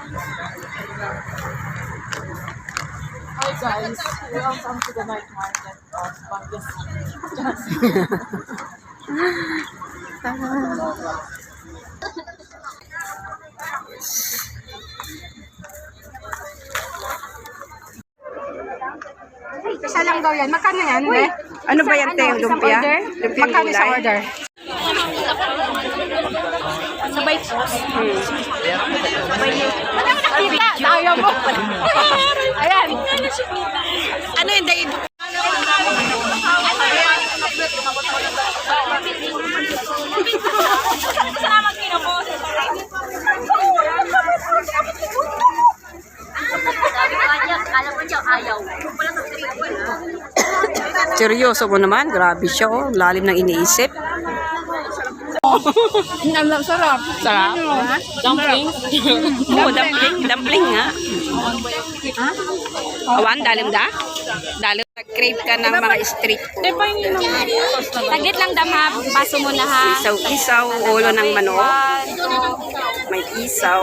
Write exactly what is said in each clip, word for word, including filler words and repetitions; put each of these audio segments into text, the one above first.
Hi guys, welcome to the night market of Pangasinan. Isa lang daw yan. Magkano yan, be? Ano ba yan, te? Isang Lumpia? Order? Lumpiang Magkano sa gulay? Order? Sabay po. Hmm. Ayaw mo. Ayan. Ano yung dai? Sabi ko nga dyan, alam mo dyan, ayaw. Seryoso mo naman, grabe siya, oh. Lalim ng iniisip. Ang sarap. Sarap? Dumplings? Oo, dumpling. Dumpling nga. Ha? Awan, dalim da? Dalim. Nag-crave ka ng mga street food. Di ba yun yung Taglit lang, dam, ha? Baso mo na, ha? Isaw-isaw, ulo ng manok. May isaw.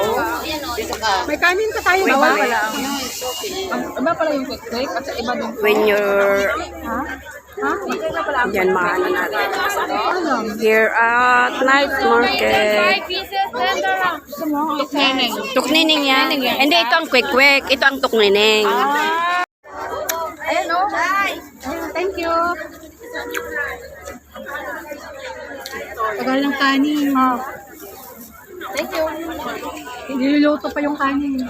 May kanin pa tayo, Wait, ba? Wait. Iba pala yung quick break at iba din. When you're Ha? Ha? Yan, maano natin. Here at night market. Gusto mo? Tukneneng. Tukneneng yan. Tukneneng yan. Hindi, ito ang kwek-kwek. Ito ang tukneneng. Ah. Ayan, oh. Ayan, thank you. Tagal ng kanin. Ah. Thank you. Niluluto pa yung kanin.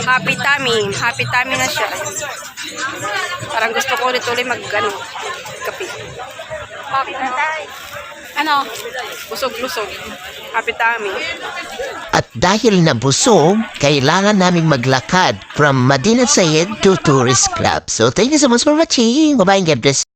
Happy tummy. Happy tummy na siya. Parang gusto ko ulit-ulit mag, ano, kape. Ano? Busog-lusog. Happy tummy. At dahil nabusog, kailangan naming maglakad from Madinat Sayed to Tourist Club. So, thank you so much for watching. Bye-bye and God bless.